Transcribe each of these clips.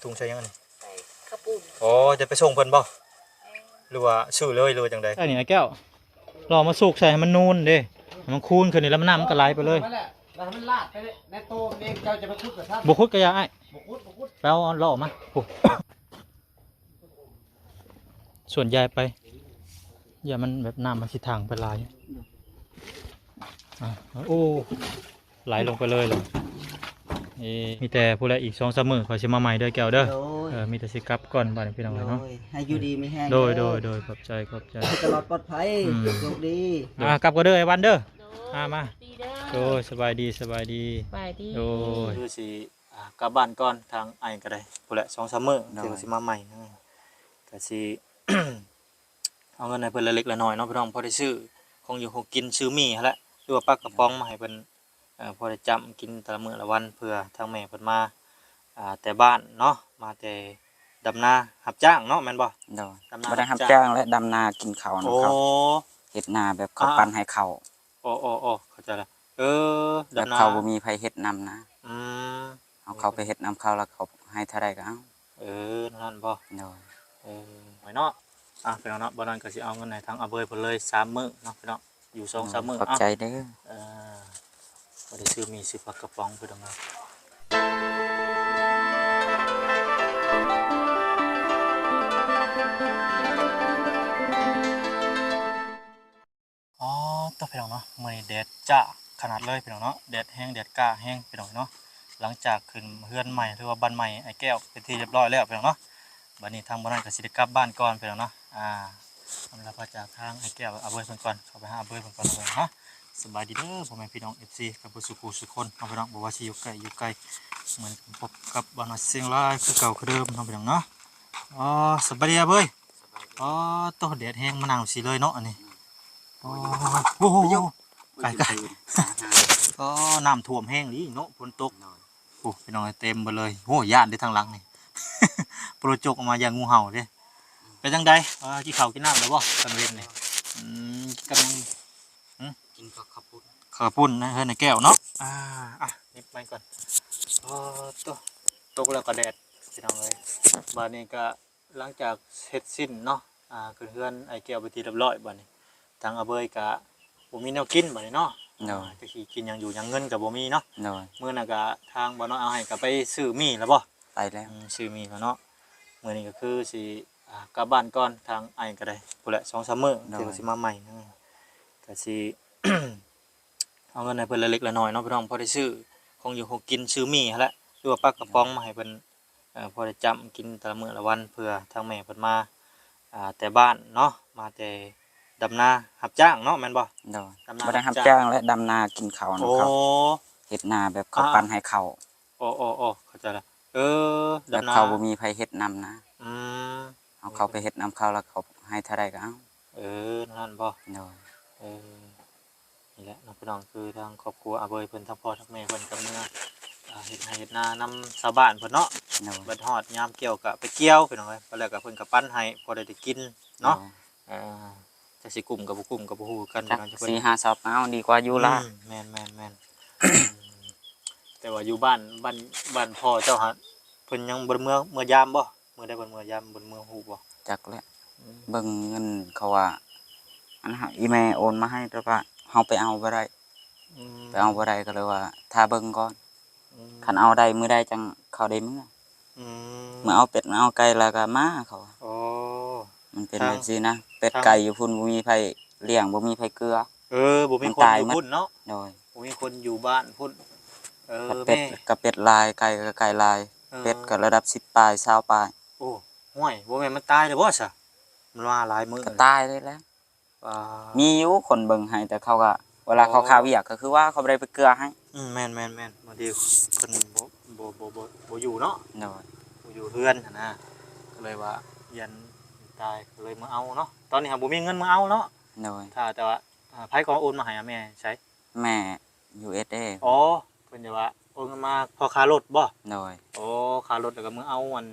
ທຸງໃສ່ຫຍັງອັນນີ້? ໃສ່ເຂົ້າປຸ້ນ. ອໍ ຈະໄປສົ່ງເພິ່ນບໍ່? ແມ່ນ. ຫຼືວ່າຊື້ເລີຍ ຫຼືວ່າຈັ່ງໃດ? ໃສ່ນີ້ນະແກ້ວ ລອງມາສຸກໃສ່ໃຫ້ມັນນູນເດ້ ໃຫ້ມັນຄູນຂຶ້ນນີ້ ແລ້ວນ້ຳມັນກໍໄຫຼໄປເລີຍ. ແລ້ວໃຫ້ມັນລາດໄປໃນໂຕມັນເອງ ເຈົ້າຈະໄປຂຸດກະຊ່າງ ບໍ່ຂຸດກໍຢ່າອ້າຍ ບໍ່ຂຸດ ບໍ່ຂຸດ ແປເອົາລໍ້ອອກມາ. ໂອ້ ສ່ວນໃຫຍ່ໄປ ຢ່າມັນແບບນ້ຳມັນຊິຖັງໄປຫຼາຍ. ອ່າ ໂອ້ ໄຫຼລົງໄປເລີຍລະ. ເອີ ມີແຕ່ພຸ້ນແຫຼະ ອີກສອງສາມມື້ຂ້ອຍຊິມາໃໝ່ເດີແກ້ວເດີ. ໂດຍ ເອີ ມີແຕ່ຊິກັບກ່ອນບາດນີ້ພີ່ນ້ອງເອີຍເນາະ. ໂດຍ ໃຫ້ຢູ່ດີມີແຮງເດີ. ໂດຍ ເດີ ໂດຍ ຂອບໃຈ ຂອບໃຈ ໃຫ້ຕະຫຼອດປອດໄພ. ອືມ ໂຊກດີ. ອ່າ ກັບກ່ອນເດີອ້າຍວັນເດີ. ໂດຍ ອ່າ ມາ ດີເດີ. ໂດຍ ສະບາຍດີ ສະບາຍດີ ສະບາຍດີ. ໂດຍ ຄືຊິ ອ່າ ກັບບ້ານກ່ອນ ທາງອ້າຍກໍໄດ້ ພຸ້ນແຫຼະ ສອງສາມມື້ ໂດຍ ເຈົ້າກໍຊິມາໃໝ່. ເອີ ກໍຊິເອົາເງິນໃຫ້ເພິ່ນເລັກໆນ້ອຍໆເນາະພີ່ນ້ອງ ພໍໄດ້ຊື້ຂອງຢູ່ຂອງກິນ ຊື້ໝີ່ຫັ້ນແຫຼະ ຫຼືວ່າປາກະປ໋ອງມາໃຫ້ເພິ່ນ ເອີ ພໍໄດ້ຈ້ຳກິນແຕ່ລະມື້ລະວັນ ເພື່ອທາງແມ່ເພິ່ນມາ ອ່າ ແຕ່ບ້ານເນາະ ມາແຕ່ດຳນາຮັບຈ້າງເນາະ ແມ່ນບໍ່? ໂດຍ ດຳນາ ບໍ່ໄດ້ຮັບ ຮັບຈ້າງ ຈ້າງແຫຼະ ດຳນາກິນເຂົ້ານຳເຂົາ. ໂອ້ ເຮັດນາແບບເຂົາ ອ່າ ປັ່ນໃຫ້ເຂົ້າ. ອໍ ເຂົ້າໃຈລະ. ເອີ ແບບ ດຳນາ ເຂົາບໍ່ມີໃຜເຮັດນຳນະ. ອືມ ເຮົາເຂົ້າໄປເຮັດນຳເຂົາ ແລ້ວເຂົາໃຫ້ເທົ່າໃດກໍເອົາ. ເອີ ແນວນັ້ນບໍ່? ໂດຍ ເອີ ໄວ້ເນາະ. ອ່າ ພີ່ນ້ອງເນາະ ບ່າວນ້ອຍກໍຊິເອົາເງິນໃຫ້ທາງອາເບີຍເພິ່ນເລີຍສາມມື້ເນາະພີ່ນ້ອງ ຢູ່ສອງສາມມື້. ຂອບໃຈເດີ. ເອີ ບໍ່ໄດ້ຊື້ໝີ່ ຊື້ປາກະປ໋ອງພີ່ນ້ອງເອີຍ. ອໍ ຕົວະ ພີ່ນ້ອງເນາະ ມື້ນີ້ແດດຈ້າຂະໜາດເລີຍພີ່ນ້ອງເນາະ ແດດແຮງ ແດດກ້າແຮງພີ່ນ້ອງເນາະ. ຫຼັງຈາກຂຶ້ນເຮືອນໃໝ່ ຫຼືວ່າບ້ານໃໝ່ອ້າຍແກ້ວເປັນທີ່ຮຽບຮ້ອຍແລ້ວພີ່ນ້ອງເນາະ ບັດນີ້ທາງບ່າວນ້ອຍກໍຊິໄດ້ກັບບ້ານກ່ອນພີ່ນ້ອງເນາະ. ອ່າ ອຳລາພາຈາກທາງອ້າຍແກ້ວອາເບີຍເພິ່ນກ່ອນ ເຂົ້າໄປຫາອາເບີຍເພິ່ນກ່ອນເນາະ. ສະບາຍດີເດີພໍ່ແມ່ພີ່ນ້ອງ ເອັຟຊີ ກັບເບິດສູ່ຜູ້ສູ່ຄົນເນາະພີ່ນ້ອງ ບໍ່ວ່າຊິຢູ່ໃກ້ຢູ່ໄກ ມື້ນີ້ກໍພົບກັບບ່າວນ້ອຍຊຽງລາຍຄືເກົ່າຄືເດີມເນາະພີ່ນ້ອງເນາະ. ອໍ ສະບາຍດີອາເບີຍ. ອໍ ໂຕະ ແດດແຮງ ມານັ່ງຊິເລີຍເນາະອັນນີ້. ໂອ້ ໂອ້ໂຫ ໄກໆ. ອໍ ນ້ຳຖ້ວມແຮງອີ່ຫຼີເນາະ ຝົນຕົກ. ໂອ້ ພີ່ນ້ອງເອີຍ ເຕັມເບິດເລີຍ. ໂອ້ ຢ້ານເດ້ທາງຫຼັງນີ້ ໂປໂລຈົກອອກມາຢ້ານງູເຫົ່າເດ້. ເປັນຈັ່ງໃດ ກິນເຂົ້າກິນນ້ຳແລ້ວບໍ່ ຕອນເວັນນີ້? ອືມ ກິນກັບຫຍັງ? ຫື ກິນກັບເຂົ້າປຸ້ນ ເຂົ້າປຸ້ນໃນເຮືອນອ້າຍແກ້ວເນາະ. ອ່າ ອ່ະ ຫຍິບໄມ້ກ່ອນ. ອໍ ໂຕະ ຕົກແລ້ວກໍແດດພີ່ນ້ອງເອີຍ. ບາດນີ້ກໍ ຫຼັງຈາກເຮັດສິ້ນເນາະ ອ່າ ຂຶ້ນເຮືອນອ້າຍແກ້ວເປັນທີ່ຮຽບຮ້ອຍ ບາດນີ້ທາງອາເບີຍກະບໍ່ມີແນວກິນບາດນີ້ເນາະ. ໂດຍ ອ່າ ຈັກຊິກິນຫຍັງຢູ່ຫຍັງ ເງິນກະບໍ່ມີເນາະ. ໂດຍ ມື້ນັ້ນກະທາງບ່າວນ້ອຍເອົາໃຫ້ກະໄປຊື້ໝີ່ແລ້ວບໍ່? ໄປແລ້ວ. ອືມ ຊື້ໝີ່ແລ້ວເນາະ. ມື້ນີ້ກະຄືຊິ ອ່າ ກັບບ້ານກ່ອນ ທາງອ້າຍກະໄດ້ ພຸ້ນແຫຼະ ສອງສາມມື້ ໂດຍ ເຈົ້າກະຊິມາໃໝ່ ກະຊິ ເອົາເງິນໃຫ້ເພິ່ນເລັກໆນ້ອຍໆເນາະພີ່ນ້ອງ ພໍໄດ້ຊື້ຂອງຢູ່ຂອງກິນ ຊື້ໝີ່ຫັ້ນແຫຼະ ຫຼືວ່າປາກະປ໋ອງມາໃຫ້ເພິ່ນ ເອີ ພໍໄດ້ຈ້ຳກິນແຕ່ລະມື້ລະວັນ ເພື່ອທາງແມ່ເພິ່ນມາ ອ່າ ແຕ່ບ້ານເນາະ ມາແຕ່ດຳນາຮັບຈ້າງເນາະ ແມ່ນບໍ່? ໂດຍ ດຳນາ ບໍ່ໄດ້ຮັບ ຮັບຈ້າງ ຈ້າງແຫຼະ ດຳນາກິນເຂົ້ານຳເຂົາ. ໂອ້ ເຮັດນາແບບເຂົາ ອ່າ ປັ່ນໃຫ້ເຂົ້າ. ອໍໆໆ ເຂົ້າໃຈລະ. ເອີ ແບບດຳນາ ເຂົາບໍ່ມີໃຜເຮັດນຳນະ. ອືມ ເຮົາເຂົ້າໄປເຮັດນຳເຂົາ ແລ້ວເຂົາໃຫ້ເທົ່າໃດກໍເອົາ. ເອີ ນັ້ນບໍ່? ໂດຍ ເອີ ນີ້ແຫຼະເນາະພີ່ນ້ອງ ຄືທາງຄອບຄົວອາເບີຍເພິ່ນ ທັງພໍ່ທັງແມ່ເພິ່ນກໍເມືອ ອ່າ ເຮັດໄຮ່ເຮັດນານຳຊາວບ້ານເພິ່ນເນາະ. ໂດຍ ບັດຮອດຍາມກ່ຽວກໍໄປກ່ຽວພີ່ນ້ອງເອີຍ ບັດແລ້ວກໍເພິ່ນກໍປັ່ນໃຫ້ ພໍໄດ້ໄດ້ກິນເນາະ. ໂດຍ ເອີ ຈັກຊິກຸ້ມກໍບໍ່ກຸ້ມກໍບໍ່ຮູ້ຄືກັນ ຈັກ ພີ່ນ້ອງ ສີ່ຫ້າຊອບ ເອົາ ດີກວ່າຢູ່ລະ. ອືມ ແມ່ນໆໆ ອືມ ແຕ່ວ່າຢູ່ບ້ານ ບ້ານ ບ້ານພໍ່ເຈົ້າຫັ້ນ ເພິ່ນຍັງບໍ່ໄດ້ເມືອ ເມືອຢາມບໍ່? ມື້ໃດເພິ່ນເມືອຢາມ ເພິ່ນເມືອຮູ້ບໍ່? ຈັກແຫຼະ. ອືມ ເບິ່ງເງິນເຂົາວ່າ ອັນ ອີ່ແມ່ໂອນມາໃຫ້ ແຕ່ວ່າເຮົາໄປເອົາບໍ່ໄດ້. ອືມ ໄປເອົາບໍ່ໄດ້ກໍເລີຍວ່າຖ້າເບິ່ງກ່ອນ. ອືມ ຄັນເອົາໄດ້ມື້ໃດຈັ່ງເຂົາໄດ້ເມືອ. ອືມ ເມື່ອເອົາເປັດ ເອົາໄກ່ແລ້ວກໍມາ ເຂົາວ່າ. ໂອ້ ມັນເປັນແບບຊີ້ນະ ເປັດໄກ່ຢູ່ພຸ້ນ ບໍ່ມີໃຜລ້ຽງ ບໍ່ມີໃຜເກືອ. ເອີ ບໍ່ມີຄົນຢູ່ພຸ້ນເນາະ. ໂດຍ ບໍ່ມີຄົນຢູ່ບ້ານພຸ້ນ. ເອີ ກັບເປັດ ແມ່ ກັບເປັດຫຼາຍ ໄກ່ກໍໄກ່ຫຼາຍ. ເອີ ເປັດກໍລະດັບສິບປາຍ ຊາວປາຍ. ໂອ້ ຫ້ວຍ ບໍ່ແມ່ນມັນຕາຍແລ້ວບໍ່ຊະ? ມັນມາຫຼາຍມື້ ກໍຕາຍເລີຍແຫຼະ. ອ່າ ມີຢູ່ຄົນເບິ່ງໃຫ້ ແຕ່ເຂົາກໍ ເວລາເຂົາຄາວຽກກໍຄືວ່າເຂົາບໍ່ໄດ້ໄປເກືອໃຫ້. ອືມ ແມ່ນໆໆ ບາງທີເພິ່ນບໍ່ ບໍ່ ບໍ່ ບໍ່ ບໍ່ຢູ່ເນາະ. ໂດຍ ບໍ່ຢູ່ເຮືອນຫັ້ນນະ ກໍເລີຍວ່າຢ້ານຕາຍ ກໍເລີຍມາເອົາເນາະ. ຕອນນີ້ຫາບໍ່ມີເງິນມາເອົາເນາະ. ໂດຍ ຖ້າແຕ່ວ່າ ອ່າ ໃຜກໍໂອນມາໃຫ້ ແມ່ໃສ? ແມ່ ຢູເອສເອ. ອໍ ເພິ່ນຈະວ່າໂອນເງິນມາພໍຄ່າລົດບໍ່? ໂດຍ ໂອ້ ຄ່າລົດ ແລ້ວກໍມາເອົາອັນ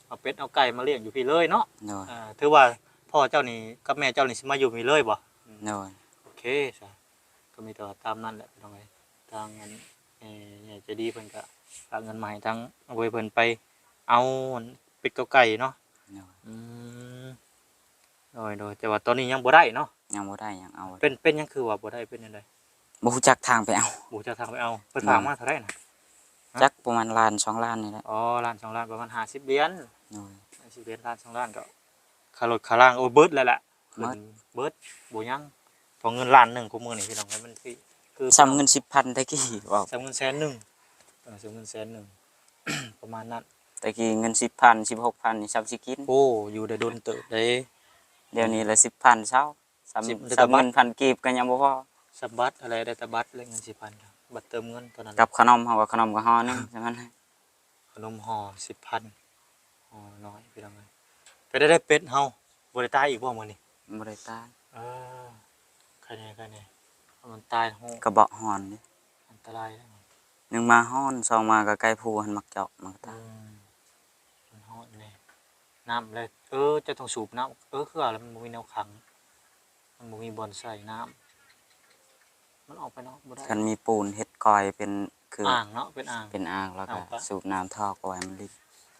ເອົາເປັດເອົາໄກ່ມາລ້ຽງຢູ່ພີ້ເລີຍເນາະ. ໂດຍ ອ່າ ຖືວ່າພໍ່ເຈົ້ານີ້ກັບແມ່ເຈົ້ານີ້ຊິມາຢູ່ພີ້ເລີຍບໍ່? ໂດຍ ໂອເຄຊະ ກໍມີແຕ່ວ່າຕາມນັ້ນແຫຼະພີ່ນ້ອງເອີຍ. ທາງອັນ ແມ່ໃຫຍ່ໃຈດີເພິ່ນກໍຝາກເງິນມາໃຫ້ທາງອາເວີຍເພິ່ນໄປ ເອົາເປັດກັບໄກ່ເນາະ. ໂດຍ ອືມ ໂດຍໆ ແຕ່ວ່າຕອນນີ້ຍັງບໍ່ໄດ້ເນາະ. ຍັງບໍ່ໄດ້ຫຍັງເອົາ. ເປັນ ເປັນຫຍັງຄືວ່າບໍ່ໄດ້ ເປັນແນວໃດ? ບໍ່ຮູ້ຈັກທາງໄປເອົາ. ບໍ່ຮູ້ຈັກທາງໄປເອົາ. ເພິ່ນ ໂດຍ ຝາກມາເທົ່າໃດນະ? ຈັກປະມານລ້ານສອງລ້ານນີ້ແຫຼະ. ອໍ ລ້ານສອງລ້ານ ປະມານຫ້າສິບຫຼຽນ. ໂດຍ ຫ້າສິບຫຼຽນ ລ້ານສອງລ້ານ ກໍຄ່າລົດຄ່າລາງ ໂອ້ ເບິດແລ້ວລະ. ເບິດ ເບິດ ບໍ່ຍັງ ເພາະເງິນລ້ານໜຶ່ງ ຄູ່ມື້ນີ້ພີ່ນ້ອງ ມັນຄື ຄື ສ່ຳເງິນສິບພັນແຕ່ກີ້ ເວົ້າ ສ່ຳເງິນແສນໜຶ່ງ. ເອີ ສ່ຳເງິນແສນໜຶ່ງ ປະມານນັ້ນ. ແຕ່ກີ້ເງິນສິບພັນ ສິບຫົກພັນນີ້ສ່ຳຊິກິນ. ໂອ້ ຢູ່ໄດ້ດົນເຕີບເດ້. ດຽວນີ້ລະສິບພັນ ຊາວ ສ່ຳ ສ່ຳເງິນພັນກີບກໍຍັງບໍ່ພໍ. ສ່ຳບັດຫັ້ນແຫຼະ ໄດ້ແຕ່ບັດແລະ ເງິນສິບພັນ ບັດເຕີມເງິນເທົ່ານັ້ນ. ກັບຂະໜົມ ເຮົາກໍຂະໜົມກໍຫໍ່ໜຶ່ງ ສ່ຳນັ້ນ. ຂະໜົມຫໍ່ສິບພັນ ຫໍ່ນ້ອຍ ພີ່ນ້ອງເອີຍ. ເປັນໄດ້ ເປັດເຮົາບໍ່ໄດ້ຕາຍອີກບໍ່ມື້ນີ້? ບໍ່ໄດ້ຕາຍ. ເອີ ໃຄແນ່ ໃຄແນ່ ມັນຕາຍໂຫດ ກະເບາະຮ້ອນເດ້ ອັນຕະລາຍເດ້. ໜຶ່ງມາຮ້ອນ ສອງມາກໍໄກ່ພູຫັ້ນມັກເຈາະມັກຕາຍ. ອືມ ມັນຮ້ອນແນ່ ນ້ຳແລ້ວ. ເອີ ເຈົ້າຕ້ອງສູບນ້ຳ. ເອີ ຄືວ່າແລ້ວ ມັນບໍ່ມີແນວຂັງ ມັນບໍ່ມີບ່ອນໃສ່ນ້ຳ ມັນອອກໄປນອກບໍ່ໄດ້. ຄັນມີປູນເຮັດກ່ອຍເປັນຄື ອ່າງເນາະ ເປັນອ່າງ ເປັນອ່າງ ແລ້ວກໍ ອ່າງປະ ສູບນ້ຳທໍ່ກໍໃຫ້ມັນລິ້ນ.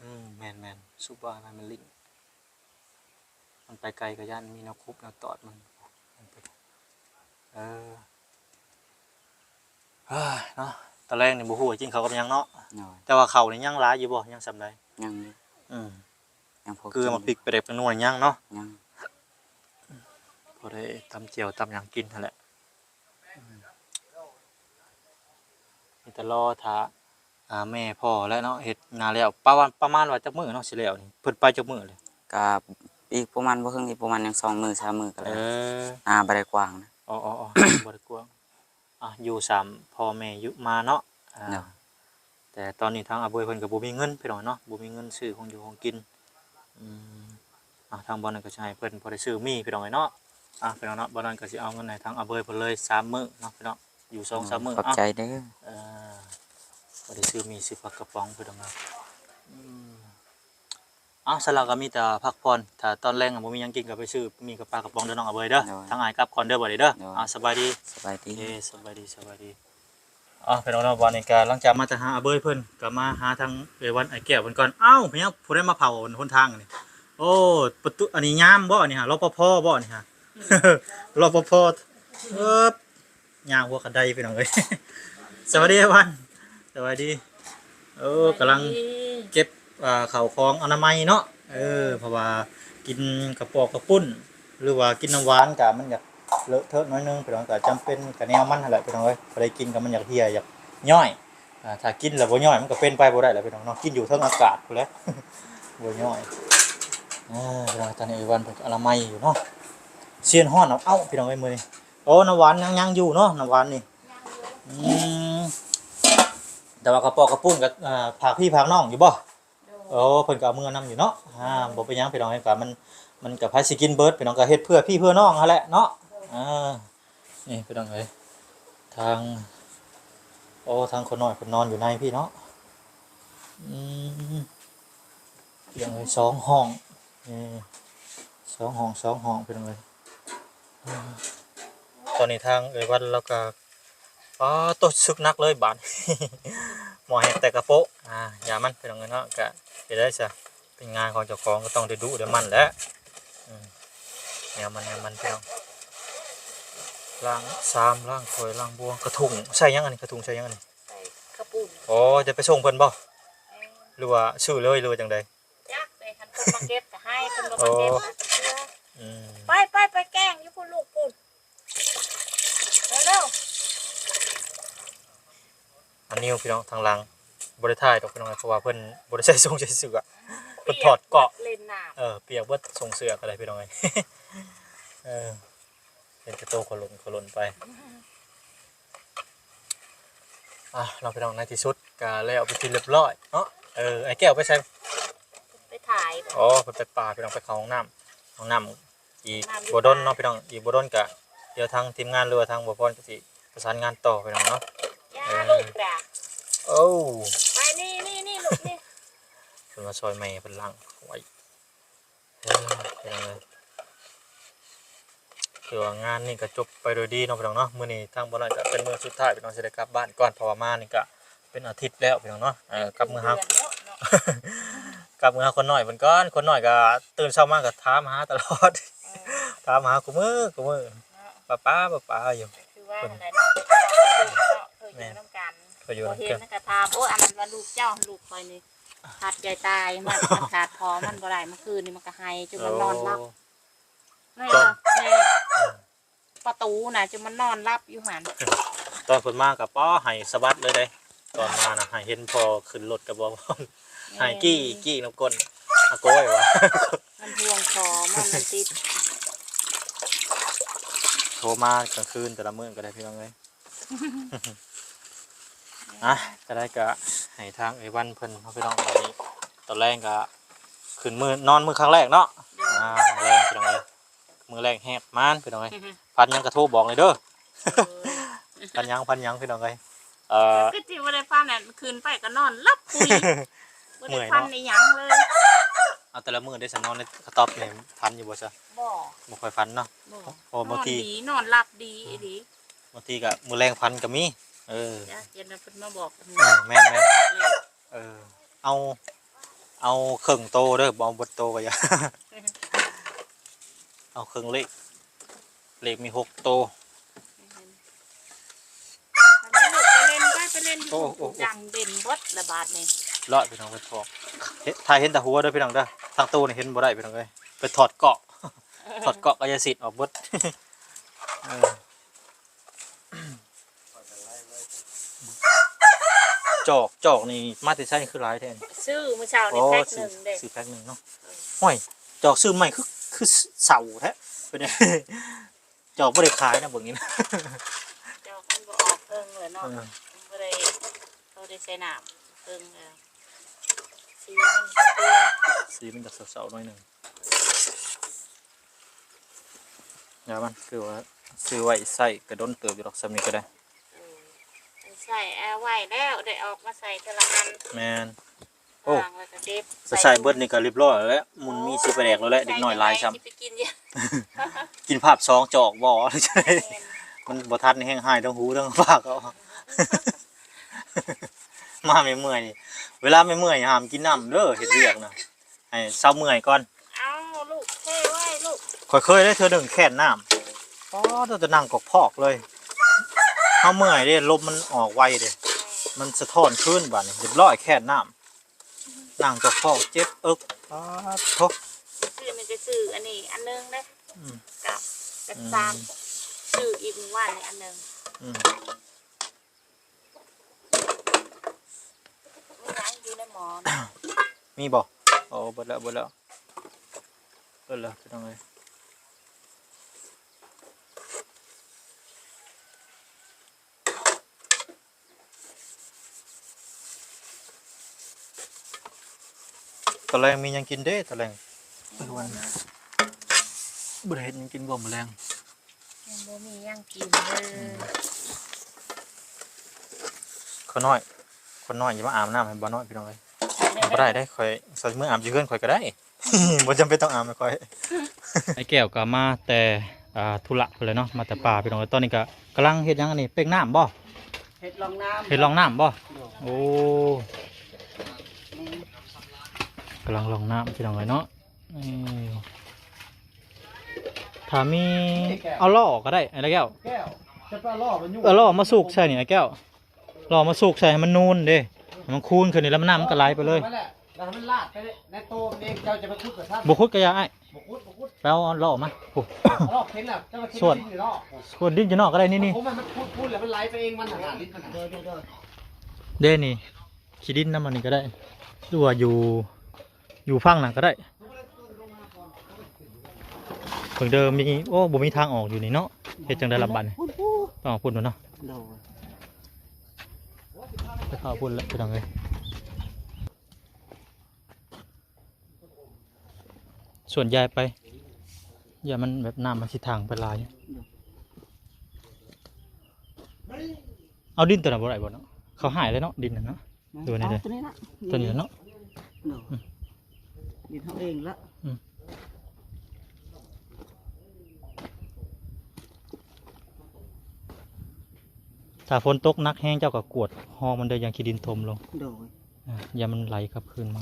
ອືມ ແມ່ນໆ ສູບວ່າໃຫ້ມັນລິ້ນ. ມັນໄປໄກກໍຢ້ານມີແນວຄຸບແນວຕອດມັນ. ເອີ ເອີຍ ເນາະ ຕອນແລງນີ້ບໍ່ຮູ້ວ່າກິນເຂົ້າກັບຫຍັງເນາະ. ໂດຍ ແຕ່ວ່າເຂົ້ານີ້ຍັງຫຼາຍຢູ່ບໍ່? ຍັງສ່ຳໃດ? ຍັງຢູ່. ອືມ ຍັງພໍ ເກືອ ໝາກພິກ ປາແດກ ແປ້ງນົວ ຍັງເນາະ? ຍັງ. ພໍໄດ້ຕຳແຈ່ວຕຳຫຍັງກິນຫັ້ນແຫຼະ. ອືມ ມີແຕ່ລໍຖ້າ ອ່າ ແມ່ພໍ່ແຫຼະເນາະ ເຮັດນາແລ້ວ. ປະມານ ປະມານວ່າຈັກມື້ເນາະ ຊິແລ້ວນີ້? ເພິ່ນໄປຈັກມື້ແລ້ວ? ກະອີກປະມານ ບໍ່ເຖິງ ອີກປະມານຫຍັງ ສອງມື້ ສາມມື້ກໍແລ້ວ. ເອີ ນາບໍ່ໄດ້ກວ້າງນະ. ອໍໆໆ ບໍ່ໄດ້ກວ້າງ. ອ່ະ ຢູ່ສາມພໍ່ແມ່ຢູ່ມາເນາະ. ອ່າ ໂດຍ ແຕ່ຕອນນີ້ທາງອາເບີຍເພິ່ນກໍບໍ່ມີເງິນ ພີ່ນ້ອງເນາະ ບໍ່ມີເງິນຊື້ຂອງຢູ່ຂອງກິນ. ອືມ ອ່າ ທາງບ່ອນນັ້ນກໍຊິໃຫ້ເພິ່ນພໍໄດ້ຊື້ໝີ່ ພີ່ນ້ອງເອີຍເນາະ. ອ່າ ພີ່ນ້ອງເນາະ ບ່ອນນັ້ນກໍຊິເອົາເງິນໃຫ້ທາງອາເບີຍເພິ່ນເລີຍສາມມື້ເນາະ ພີ່ນ້ອງ ຢູ່ສອງສາມມື້. ໂດຍ ຂອບໃຈເດີ. ເອີ ພໍໄດ້ຊື້ໝີ່ຊື້ປາກະປ໋ອງ ພີ່ນ້ອງເນາະ. ອືມ ເອົາ ສຳລັບກໍມີແຕ່ພັກຜ່ອນ ຖ້າຕອນແລງບໍ່ມີຫຍັງກິນກໍໄປຊື້ໝີ່ກັບປາກະປ໋ອງເດີນ້ອງອາເບີຍເດີ. ໂດຍ ທາງອ້າຍກັບກ່ອນເດີ ບັດນີ້ເດີ. ໂດຍ ອ່າ ສະບາຍດີ ສະບາຍດີ. ເອີ ສະບາຍດີ ສະບາຍດີ. ເອົາ ພີ່ນ້ອງເນາະ ບັດນີ້ກໍຫຼັງຈາກມາຈາກຫາອາເບີຍເພິ່ນ ກໍມາຫາທາງເອື້ອຍວັນອ້າຍແກ້ວເພິ່ນກ່ອນ. ເອົ້າ ເປັນຫຍັງຜູ້ໃດມາເຝົ້າຫົນທາງນີ້? ໂອ້ ປະຕູ ອັນນີ້ຍາມບໍ່ ອັນນີ້ຫາ ລປພ ບໍ່ ອັນນີ້ຫາ ລປພ. ເອີ ຍ່າງຫົວກະໄດ ພີ່ນ້ອງເອີຍ. ສະບາຍດີອ້າຍວັນ ສະບາຍດີ. ໂອ້ ກຳລັງເກັບ ອ່າ ເຂົ້າຂອງອະນາໄມເນາະ. ເອີ ເພາະວ່າກິນກະປອກກະປຸ້ນ ຫຼືວ່າກິນນ້ຳຫວານກະມັນຢາກເລາະເທາະໜ້ອຍໜຶ່ງ ພີ່ນ້ອງ ກະຈຳເປັນກະແນວມັນຫັ້ນແຫຼະ ພີ່ນ້ອງເອີຍ. ຜູ້ໃດກິນກະມັນຢາກເຫ່ຍ ຢາກຍ້ອຍ. ອ່າ ຖ້າກິນແລ້ວບໍ່ຍ້ອຍ ມັນກະເປັນໄປບໍ່ໄດ້ແຫຼະ ພີ່ນ້ອງເນາະ. ກິນຢູ່ເທິງອາກາດພຸ້ນແຫຼະ ບໍ່ຍ້ອຍ. ເອີ ພີ່ນ້ອງ ຕອນນີ້ອ້າຍວັນເພິ່ນກະອະນາໄມຢູ່ເນາະ. ຊຽນຮ້ອນເອົາ ເອົ້າ ພີ່ນ້ອງເອີຍ ມື້ນີ້. ໂອ້ ນ້ຳຫວານຍັງ ຍັງຢູ່ເນາະ ນ້ຳຫວານນີ້. ອືມ ແຕ່ວ່າກະປອກກະປຸ້ນກໍ ອ່າ ຝາກພີ່ຝາກນ້ອງຢູ່ບໍ່? ໂດຍ ໂອ້ ເພິ່ນກໍເອົາເມືອນຳຢູ່ເນາະ. ອ່າ ບໍ່ເປັນຫຍັງ ພີ່ນ້ອງເອີຍ ກໍມັນ ມັນກໍໃຜຊິກິນເບິດ ພີ່ນ້ອງ ກໍເຮັດເພື່ອພີ່ເພື່ອນ້ອງຫັ້ນແຫຼະເນາະ. ໂດຍ ອ່າ ນີ້ ພີ່ນ້ອງເອີຍ ທາງ ໂອ້ ທາງຄົນນ້ອຍເພິ່ນນອນຢູ່ໃນພີ້ເນາະ. ອືມ ພີ່ນ້ອງເອີຍ ສອງຫ້ອງ ນີ້ ສອງຫ້ອງ ສອງຫ້ອງ ພີ່ນ້ອງເອີຍ. ຕອນນີ້ທາງເອື້ອຍວັນລາວກໍ ປາໂຕ ສຶກໜັກເລີຍບາດ ໝໍ້ແຮກແຕ່ກະໂປະ. ອ່າ ຢ່າມັນ ພີ່ນ້ອງເອີຍເນາະ ກະເຮັດໄດ້ຊະ ເປັນງານຂອງເຈົ້າຂອງກໍຕ້ອງໄດ້ດຸໄດ້ໝັ່ນແຫຼະ. ອືມ ແນວມັນ ແນວມັນ ພີ່ນ້ອງ. ລ້າງຊາມ ລ້າງຖ້ວຍ ລ້າງບ່ວງ ກະທຸງ ໃສ່ຫຍັງອັນນີ້? ກະທຸງໃສ່ຫຍັງອັນນີ້? ໃສ່ເຂົ້າປຸ້ນ. ອໍ ຈະໄປສົ່ງເພິ່ນບໍ່? ແມ່ນ. ຫຼືວ່າຊື້ເລີຍ ຫຼືວ່າຈັ່ງໃດ? ຈັກເດ້ ຄັນເພິ່ນມາເກັບກໍໃຫ້ ເພິ່ນບໍ່ມາເກັບກໍເຊື່ອ. ອືມ ໄປ ໄປ ໄປແກງຢູ່ພຸ້ນ ລູກພຸ້ນ ເລັວໆ. ອັນນີ້ພີ່ນ້ອງ ທາງຫຼັງບໍ່ໄດ້ຖ່າຍດອກ ພີ່ນ້ອງ ເພາະວ່າເພິ່ນບໍ່ໄດ້ໃສ່ຊົງໃສ່ເສື້ອ ເພິ່ນຖອດເກາະ ປຽກເບິດ ຫຼິ້ນນ້ຳ. ເອີ ປຽກເບິດ ຊົງເສື້ອກໍໄດ້ ພີ່ນ້ອງເອີຍ. ເອີ ເຫັນແຕ່ໂຕໂຄລົນໂຄລົນໄປ. ອ່າ ເນາະ ພີ່ນ້ອງ ໃນທີ່ສຸດກໍແລ້ວເປັນທີ່ຮຽບຮ້ອຍເນາະ. ເອີ ອ້າຍແກ້ວໄປໃສ? ໄປຖ່າຍ. ອໍ ເພິ່ນໄປປ່າ ພີ່ນ້ອງ ໄປເຂົ້າຫ້ອງນ້ຳ ຫ້ອງນ້ຳ. ອີກບໍ່ດົນເນາະ ພີ່ນ້ອງ ອີກບໍ່ດົນກະ ດຽວທາງທີມງານ ຫຼືວ່າທາງບໍ່ພອນກໍຊິປະສານງານຕໍ່ ພີ່ນ້ອງເນາະ. ເອີ ລູກດາ ໂອ້ ໄປ ນີ້ໆໆ ລູກນີ້ ເພິ່ນມາຊ່ອຍແມ່ເພິ່ນລ້າງໄວ້. ເອີ ພີ່ນ້ອງເອີຍ ຖືວ່າງານນີ້ກໍຈົບໄປໂດຍດີເນາະ ພີ່ນ້ອງເນາະ. ມື້ນີ້ທາງບໍ່ນ້ອຍກໍເປັນມື້ສຸດທ້າຍ ພີ່ນ້ອງ ຊິໄດ້ກັບບ້ານກ່ອນ ເພາະວ່າມານີ້ກໍເປັນອາທິດແລ້ວ ພີ່ນ້ອງເນາະ. ເອີ ກັບມື້ຫາ ກັບເມືອຫາຄົນນ້ອຍເພິ່ນກ່ອນ. ຄົນນ້ອຍກໍຕື່ນເຊົ້າມາກໍຖາມຫາຕະຫຼອດ ເອີ ຖາມຫາຄູ່ມື້ ຄູ່ມື້ ເນາະ ປ້າໆ ປ້າໆ ຢູ່. ຄືວ່າ ເພິ່ນ ຫັ້ນແຫຼະເນາະ ເນາະ ເພິ່ນຢູ່ນຳກັນ ເພິ່ນຢູ່ນຳກັນ ບໍ່ເຫັນກໍຖາມ ໂອ້ຍ ອັນນັ້ນວ່າລູກເຈົ້າ ລູກຂ້ອຍນີ້ຂາດໃຈຕາຍ ມັນຂາດພໍ່ມັນບໍ່ໄດ້. ເມື່ອຄືນນີ້ມັນກໍໄຫ້ຈົນມັນນອນຫຼັບ ໂອ້ ແມ່ນ ແມ່ນ ປະຕູນະ ຈົນມັນນອນຫຼັບຢູ່ຫັ້ນ. ຕອນເພິ່ນມາກໍປ້າ ໄຫ້ສະບັດເລີຍເດ້. ຕອນມານະ ໄຫ້ເຫັນພໍ່ຂຶ້ນລົດກໍບໍ່ ແມ່ນ ໄຫ້ກີ້ກີ້ນຳກົ້ນ ອາໂກຍວ່າ ມັນຫ່ວງພໍ່ມັນ ມັນຕິດ ໂທມາກາງຄືນແຕ່ລະມື້ກໍໄດ້ ພີ່ນ້ອງເອີຍ. ອ່ະ ກໍໄດ້ ກໍໃຫ້ທາງເອື້ອຍວັນເພິ່ນເນາະ ພີ່ນ້ອງ. ບັດນີ້ຕອນແລງກໍຂຶ້ນມື້ ນອນມື້ຄັ້ງແລກເນາະ. ໂດຍ ອ່າ ແລງ ພີ່ນ້ອງເອີຍ ມື້ແລກແຮກມານ ພີ່ນ້ອງເອີຍ. ຝັນຫຍັງກໍໂທບອກແດ່ເດີ. ໂດຍ ຝັນຫຍັງ ຝັນຫຍັງ ພີ່ນ້ອງເອີຍ. ເອີ ຄືຊິບໍ່ໄດ້ຝັນນັ້ນ ຂຶ້ນໄປກໍນອນຫຼັບປຸຍ ບໍ່ໄດ້ຝັນອີຫຍັງເລີຍ. ເອົາ ແຕ່ລະມື້ໄດ້ສະ ນອນໃນກະຕ໊ອບນີ້ ຝັນຢູ່ບໍ່ຊະ? ບໍ່ ບໍ່ຄ່ອຍຝັນເນາະ. ບໍ່ ເພາະວ່າບາງທີ ນອນດີ ນອນຫຼັບດີອີ່ຫຼີ. ບາງທີກໍມື້ແລງຝັນກໍມີ. ເອີ ຈ້າ ຢ້ານເພິ່ນມາບອກ ເອີ ແມ່ນໆ ເອີ ເອົາ ເອົາເຄິ່ງໂຕເດີ ບໍ່ເອົາເບິດໂຕກໍຢ່າ ເອົາເຄິ່ງເລກ ເລກມີຫົກໂຕ. ແມ່ນ ໄປເລີຍລູກ ໄປເຫຼັ້ນ ໄປ ໄປເຫຼັ້ນຢູ່ ໂອ້ ໂອ້ ຈັ່ງເດັ່ນເບິດລະບາດນີ້. ລອດ ພີ່ນ້ອງ ໄປຖອດ ເຫັນ ຖ້າເຫັນແຕ່ຫົວເດີ ພີ່ນ້ອງເດີ ທັງໂຕນີ້ເຫັນບໍ່ໄດ້ ພີ່ນ້ອງເອີຍ. ໄປຖອດເກາະ ຖອດເກາະກາຍະສິດອອກເບິດ. ເອີ ຈອກ ຈອກນີ້ມາແຕ່ໃສຄືຫຼາຍແທ້? ຊື້ມື້ເຊົ້ານີ້ ໂອ້ ແພັກໜຶ່ງເດ້ ຊື້ແພັກໜຶ່ງເນາະ. ໂອ້ຍ ຈອກຊື້ໃໝ່ຄື ຄືເຊົາແທ້ ເປັນ ຈອກບໍ່ໄດ້ຂາຍນະ ເບິ່ງນີ້ນະ. ຈອກມັນບໍ່ອອກເຄິ່ງເລີຍເນາະ. ເອີ ມັນບໍ່ໄດ້ ບໍ່ໄດ້ໃສ່ນ້ຳເຄິ່ງເລີຍ. ສີມັນກໍຄື ສີມັນກໍເຊົາໆໜ້ອຍໜຶ່ງ. ຍາມັນຄືວ່າຊື້ໄວ້ໃຊ້ກໍດົນເຕີບຢູ່ດອກ ສ່ຳນີ້ກໍໄດ້. ເອີ ໃຊ້ເອົາໄວ້ແລ້ວ ໄດ້ອອກມາໃຊ້ເທື່ອລະອັນ. ແມ່ນ. ໂອ້ ລ້າງແລ້ວກໍເກັບ ໄປໃຊ້ເບິດນີ້ກໍລຽບຮ້ອຍແລ້ວ ໝຸ່ນມີຊິປາແດກແລ້ວແຫຼະ. ໂອ້ຍ ເດັກນ້ອຍຫຼາຍຊ້ຳ ຊິໄປກິນຢູ່ ກິນພາບສອງຈອກບໍ່ ຫຼືຈັ່ງໃດ? ແມ່ນ ມັນບໍ່ທັນແຮງ ຫາຍທັງຫູທັງປາກເອົາ. ມາແມ່ເມື່ອຍນີ້ ເວລາແມ່ເມື່ອຍຫ້າມກິນນ້ຳເດີ ເຮັດວຽກນະ ໃຫ້ເຊົາເມື່ອຍກ່ອນ. ເອົາລູກ ເທໄວ້ລູກ. ຂ້ອຍເຄີຍໄດ້ເທື່ອໜຶ່ງແຄ້ນນ້ຳ ປາດ ຈະນັ່ງກອກພອກເລີຍ. ເຮົາເມື່ອຍເດ້ ລົມມັນອອກໄວເດ້ ມັນສະທ້ອນຄືນ. ບາດນີ້ລຽບຮ້ອຍ ແຄ້ນນ້ຳ ນັ່ງກອກພອກເຈັບເອິກ ປາດໂທ້. ຊື້ນີ້ກໍຊື້ອັນນີ້ອັນໜຶ່ງເດ້ ອືມ ກັບ ກັບ ອືມ ຊາມ ຊື້ອີກມື້ວານນີ້ອັນໜຶ່ງ ອືມ. ມີຫຍັງຢູ່ໃນໝໍ້ນະ? ມີບໍ່? ໂອ້ ເບິດແລ້ວ ເບິດແລ້ວ ເບິດແລ້ວ ພີ່ນ້ອງເອີຍ. ຕອນແລງມີຫຍັງກິນເດ້ ຕອນແລງ? ບໍ່ໄດ້ເຮັດຫຍັງກິນບໍ່ມື້ແລງ? ຍັງບໍ່ມີຫຍັງກິນເລີຍ. ອືມ ຂ້ານ້ອຍ ຂ້ານ້ອຍຢ່າມາອາບນ້ຳໃຫ້ບ່າວນ້ອຍ ພີ່ນ້ອງເອີຍ. ບໍ່ໄດ້ເດ້ ຂ້ອຍ ຂ້ອຍຊິເມືອອາບຢູ່ເຮືອນຂ້ອຍກໍໄດ້ ບໍ່ຈຳເປັນຕ້ອງອາບໃຫ້ຂ້ອຍ. ອ້າຍແກ້ວກໍມາແຕ່ ອ່າ ທຸລະພຸ້ນແຫຼະເນາະ ມາແຕ່ປ່າ ພີ່ນ້ອງເອີຍ. ຕອນນີ້ກໍກຳລັງເຮັດຫຍັງອັນນີ້ ເປັກນ້ຳບໍ່? ເຮັດລອງນ້ຳ ເຮັດລອງນ້ຳບໍ່? ໂດຍ. ໂອ້ ກຳລັງລອງນ້ຳ ພີ່ນ້ອງເອີຍເນາະ. ເອີ ຖ້າມີ ເອົາລໍ້ກໍໄດ້ ອ້າຍແກ້ວ ແກ້ວ ຈະໄປເອົາລໍ້ມາຢູ່ ເອົາລໍ້ມາສູກໃສ່ນີ້ ອ້າຍແກ້ວ ລໍ້ມາສູກໃສ່ໃຫ້ມັນນູນເດ້ ໃຫ້ມັນຄູນຂຶ້ນນີ້ ແລ້ວນ້ຳມັນກໍໄຫຼໄປເລີຍ. ແລ້ວໃຫ້ມັນລາດໄປໃນໂຕມັນເອງ ເຈົ້າຈະໄປຂຸດກໍຊ່າງ ບໍ່ຂຸດກໍຢ່າ ອ້າຍ ບໍ່ຂຸດ ບໍ່ຂຸດ ໄປເອົາລໍ້ມາ ພຸ້ນ ລໍເຂັນແລ້ວ ເຈົ້າມາເຂັນດິນຢູ່ນອກ ເຂັນດິນຢູ່ນອກກໍໄດ້ ນີ້ໆ ໂອ້ ມັນຂຸດພຸ້ນແລ້ວມັນໄຫຼໄປເອງ ມັນຫັ້ນ ດິນມັນຫັ້ນ ເດ້ນີ້ ຂີ້ດິນນຳອັນນີ້ກໍໄດ້ ຫຼືວ່າຢູ່ ຢູ່ຝັ່ງນັ້ນກໍໄດ້. ເບິ່ງເດີ ມີ ໂອ້ ບໍ່ມີທາງອອກຢູ່ນີ້ເນາະ ເຮັດຈັ່ງໃດລະບັດນີ້ ຕ້ອງເອົາພຸ້ນເນາະ. ໂດຍ ໄປເຂົ້າພຸ້ນແລ້ວ ພີ່ນ້ອງເອີຍ. ສວນຢາຍໄປ ຢ່າມັນແບບນ້ຳມັນຊິຖັງໄປຫຼາຍ. ເອົາດິນຕົວນັ້ນບໍ່ໄດ້ບໍ່ເນາະ? ເຂົາຫາຍແລ້ວເນາະ ດິນນັ້ນເນາະ. ໂດຍ ນີ້ເດ້ ເອົາຕົວນີ້ລະ ຕົວນີ້ລະເນາະ. ອືມ ເນາະ ອືມ ດິນເຮົາເອງລະ. ອືມ ຖ້າຝົນຕົກໜັກແຮງ ເຈົ້າກໍກວດຮອງມັນເດີ ຢ່າງຂີ້ດິນຖົມລົງ. ໂດຍ ອ່າ ຢ່າມັນໄຫຼກັບຄືນມາ.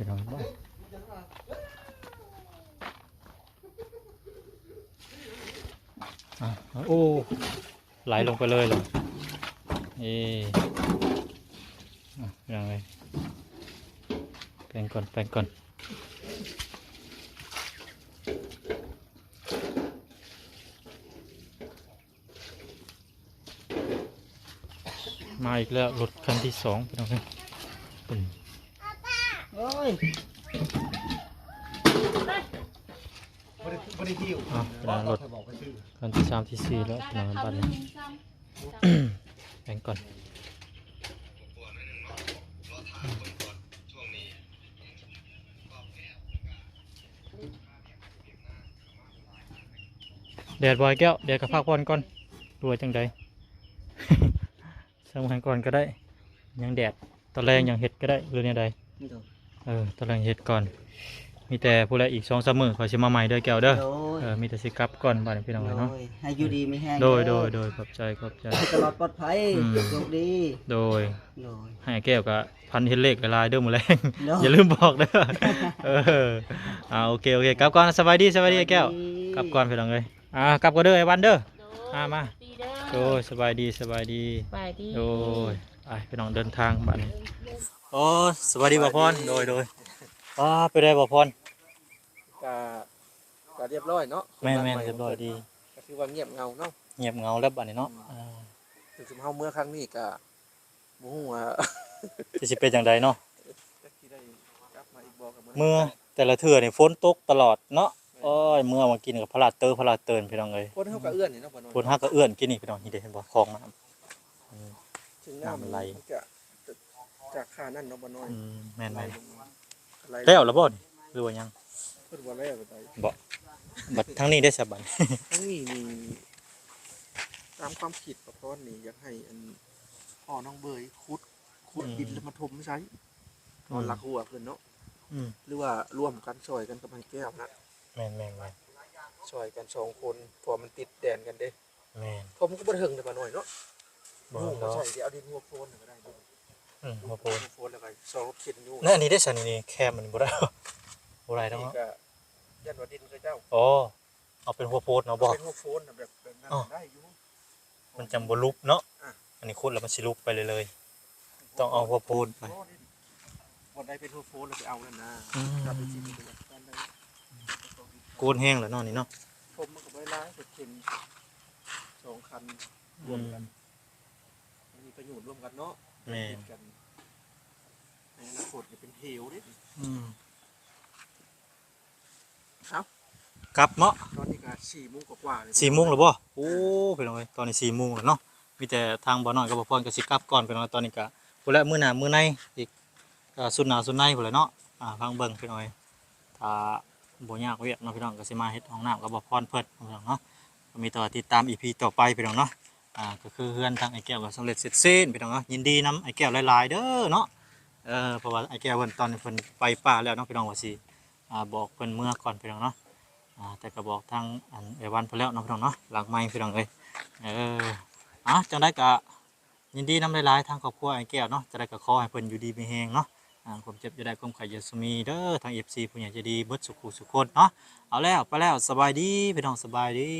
ພີ່ນ້ອງ ອ່ະ ໂອ້ ໄຫຼລົງໄປເລີຍລະ ເອີ ອ່ະ ພີ່ນ້ອງເອີຍ ແປງກ່ອນ ແປງກ່ອນ. ມາອີກແລ້ວ ລົດຄັນທີສອງ ພີ່ນ້ອງເອີຍ ໂອ້ຍ ບໍ່ໄດ້ ບໍ່ໄດ້ຫິ້ວ ອ່ະ ເປັນລົດຄັນທີສາມ ທີສີ່ແລ້ວ ພີ່ນ້ອງ ບັດນີ້ ແປງກ່ອນ. ແດດບໍ່ ອ້າຍແກ້ວ? ແດດກໍພັກຜ່ອນກ່ອນ ຫຼືວ່າຈັ່ງໃດ? ຊ່າງມັນກ່ອນກໍໄດ້ ຍັງແດດ ຕອນແລງຍັງເຮັດກໍໄດ້ ຫຼືແນວໃດ? ໂດຍ ເອີ ຕອນແລງເຮັດກ່ອນ ມີແຕ່ພຸ້ນແຫຼະ ອີກສອງສາມມື້ຂ້ອຍຊິມາໃໝ່ເດີແກ້ວເດີ. ໂດຍ ເອີ ມີແຕ່ຊິກັບກ່ອນບາດນີ້ ພີ່ນ້ອງເອີຍເນາະ. ໂດຍ ໃຫ້ຢູ່ດີມີແຮງ ໂດຍ ເດີ ໂດຍ ໂດຍ ຂອບໃຈ ຂອບໃຈ ໃຫ້ຕະຫຼອດປອດໄພ ອືມ ໂຊກດີ ໂດຍ ໂດຍ ໃຫ້ແກ້ວກໍ ພັນເຫັນເລກຫຼາຍໆເດີມື້ແລງ ໂດຍ ຢ່າລືມບອກເດີ. ເອີ ອ່າ ໂອເຄ ໂອເຄ ກັບກ່ອນ ສະບາຍດີ ສະບາຍດີ ສະບາຍດີ ອ້າຍແກ້ວ ກັບກ່ອນ ພີ່ນ້ອງເອີຍ ອ່າ ກັບກ່ອນເດີ ອ້າຍວັນເດີ ໂດຍ ອ່າ ມາ ສະບາຍດີເດີ ໂດຍ ສະບາຍດີ ສະບາຍດີ ໂດຍ ໄປ ພີ່ນ້ອງເດີນທາງບາດນີ້. ໂອ້ ສະບາຍດີ ສະບາຍດີ ບ່າວພອນ ໂດຍ ໂດຍ ອ່າ ເປັນໃດບ່າວພອນ? ກະ ກະຮຽບຮ້ອຍເນາະ ແມ່ນໆ ຮຽບຮ້ອຍດີ ກະຖືວ່າງຽບເຫງົາເນາະ ງຽບເຫງົາແລ້ວບາດນີ້ເນາະ ອືມ ອ່າ ເຖິງເຮົາເມືອຄັ້ງນີ້ກະ ບໍ່ຮູ້ວ່າ ຈະຊິເປັນຈັ່ງໃດເນາະ ຈັກຊິໄດ້ກັບມາອີກບໍ່ ກໍບໍ່ແນ່ ເມືອແຕ່ລະເທື່ອນີ້ຝົນຕົກຕະຫຼອດເນາະ. ແມ່ນ ໂອ້ຍ ເມືອມາກິນກໍພະລາເຕີ ພະລາເຕີນ ພີ່ນ້ອງເອີຍ. ຝົນເຮົາກໍເອື້ອນນີ້ເນາະ ບໍ່ນ້ອຍ ຝົນເຮົາກໍເອື້ອນກິນນີ້ ພີ່ນ້ອງ ນີ້ເດ້ ເຫັນບໍ່ ຄອງນ້ຳ ອືມ ເຊິ່ງນ້ຳ ນ້ຳມັນໄຫຼ ມັນຈະຈາກທ່ານັ້ນເນາະ ບໍ່ນ້ອຍ ອືມ ແມ່ນໆ ໄຫຼລົງມາ ແລ້ວລະບໍ່ນີ້ ຫຼືວ່າຍັງ? ເພິ່ນວ່າແລ້ວແລ້ວໄດ໋ ບໍ່ ບັດທາງນີ້ເດ້ສະບັດ ທາງນີ້ນີ້ ຕາມຄວາມຄິດປະພອນນີ້ ຢາກໃຫ້ອັນ ພໍ່ນ້ອງເບີຍຂຸດ ຂຸດ ອືມ ດິນແລ້ວມາຖົມໃສ່ ອືມ ຕອນຫຼັກຫົວເພິ່ນເນາະ ອືມ ຫຼືວ່າຮ່ວມກັນຊ່ອຍກັນກັບອ້າຍແກ້ວນະ ແມ່ນໆໆ ຊ່ອຍກັນສອງຄົນ ເພາະວ່າມັນຕິດແດນກັນເດ້. ແມ່ນ ຖົມກໍບໍ່ເຖິງເດ້ ປ້ານ້ອຍເນາະ ບໍ່ ຫຸ່ງ ເນາະ ມາໃສ່ ຊິເອົາດິນຫົວໂພນກໍໄດ້ ອືມ ຫົວໂພນ ຫົວໂພນແລ້ວກໍຊອກເຂັນຢູ່ ແລ້ວອັນນີ້ເດ້ຊັ້ນ ນີ້ແຄມມັນບໍ່ໄດ້ ບໍ່ໄດ້ດອກ ນີ້ ເນາະ ກໍຢ້ານວ່າດິນເຂົາເຈົ້າ ອໍ ເອົາເປັນຫົວໂພນເນາະ ບໍ່ ເອົາເປັນຫົວໂພນນະ ແບບ ແບບນັ້ນ ອໍ ໄດ້ຢູ່ ມັນຈັ່ງບໍ່ຫຼຸບເນາະ ອ່ະ ອັນນີ້ຂຸດແລ້ວມັນຊິຫຼຸບໄປເລີຍໆ ຕ້ອງເອົາຫົວໂພນໄປ ບໍ່ໄດ້ເປັນຫົວໂພນແລ້ວໄປເອົານັ້ນນະ ອືມ ກັບໄປຊິ ໂກນແຮງແລ້ວເນາະນີ້ເນາະ ຖົມມັນກໍບໍ່ໄດ້ຫຼາຍ ເຮັດເຂັນສອງຄັນ ອືມ ຮ່ວມກັນ ມັນມີປະໂຫຍດຮ່ວມກັນເນາະ ແມ່ນ ຕິດກັນ ໃນອະນາຄົດນີ້ເປັນເຫວເດ້ ອືມ ເອົ້າ ກັບເນາະ ຕອນນີ້ກໍສີ່ໂມງກວ່າໆແລ້ວ ສີ່ໂມງແລ້ວບໍ່? ໂອ້ ພີ່ນ້ອງເອີຍ ຕອນນີ້ສີ່ໂມງແລ້ວເນາະ ມີແຕ່ທາງບ່າວນ້ອຍກັບບ່າວພອນກໍຊິກັບກ່ອນ ພີ່ນ້ອງ ຕອນນີ້ກໍພຸ້ນແຫຼະ ມື້ໜ້າມື້ໃນອີກ ເອີ ສຸດໜ້າສຸດໃນພຸ້ນແຫຼະເນາະ ອ່າ ຟັງເບິ່ງ ພີ່ນ້ອງເອີຍ ຖ້າບໍ່ຍາກວຽກເນາະ ພີ່ນ້ອງ ກໍຊິມາເຮັດຫ້ອງນ້ຳກັບບ່າວພອນເພິ່ນ ພີ່ນ້ອງເນາະ ກໍມີແຕ່ວ່າຕິດຕາມ ອີພີ ຕໍ່ໄປ ພີ່ນ້ອງເນາະ ອ່າ ກໍຄືເຮືອນທາງອ້າຍແກ້ວກໍສຳເລັດເສັດສິ້ນ ພີ່ນ້ອງເນາະ ຍິນດີນຳອ້າຍແກ້ວຫຼາຍໆເດີເນາະ ເອີ ເພາະວ່າອ້າຍແກ້ວເພິ່ນ ຕອນນີ້ເພິ່ນໄປປ່າແລ້ວເນາະ ພີ່ນ້ອງ ວ່າຊິ ອ່າ ບອກເພິ່ນເມືອກ່ອນ ພີ່ນ້ອງເນາະ ອ່າ ແຕ່ກໍບອກທາງອັນເອື້ອຍວັນເພິ່ນແລ້ວເນາະ ພີ່ນ້ອງເນາະ ຫຼັງໄມ ພີ່ນ້ອງເອີຍ ເອີ ອ່າ ຈັ່ງໃດກໍຍິນດີນຳຫຼາຍໆ ທາງຄອບຄົວອ້າຍແກ້ວເນາະ ຈັ່ງໃດກໍຂໍໃຫ້ເພິ່ນຢູ່ດີມີແຮງເນາະ ອ່າ ຄວາມເຈັບຢ່າໄດ້ ຄວາມໄຂ້ຢ່າຊຸມີເດີ ທາງ ເອັຟຊີ ຜູ້ໃຫຍ່ໃຈດີເບິດສູ່ຜູ້ສູ່ຄົນເນາະ ເອົາແລ້ວ ໄປແລ້ວ ສະບາຍດີ ພີ່ນ້ອງ ສະບາຍດີ.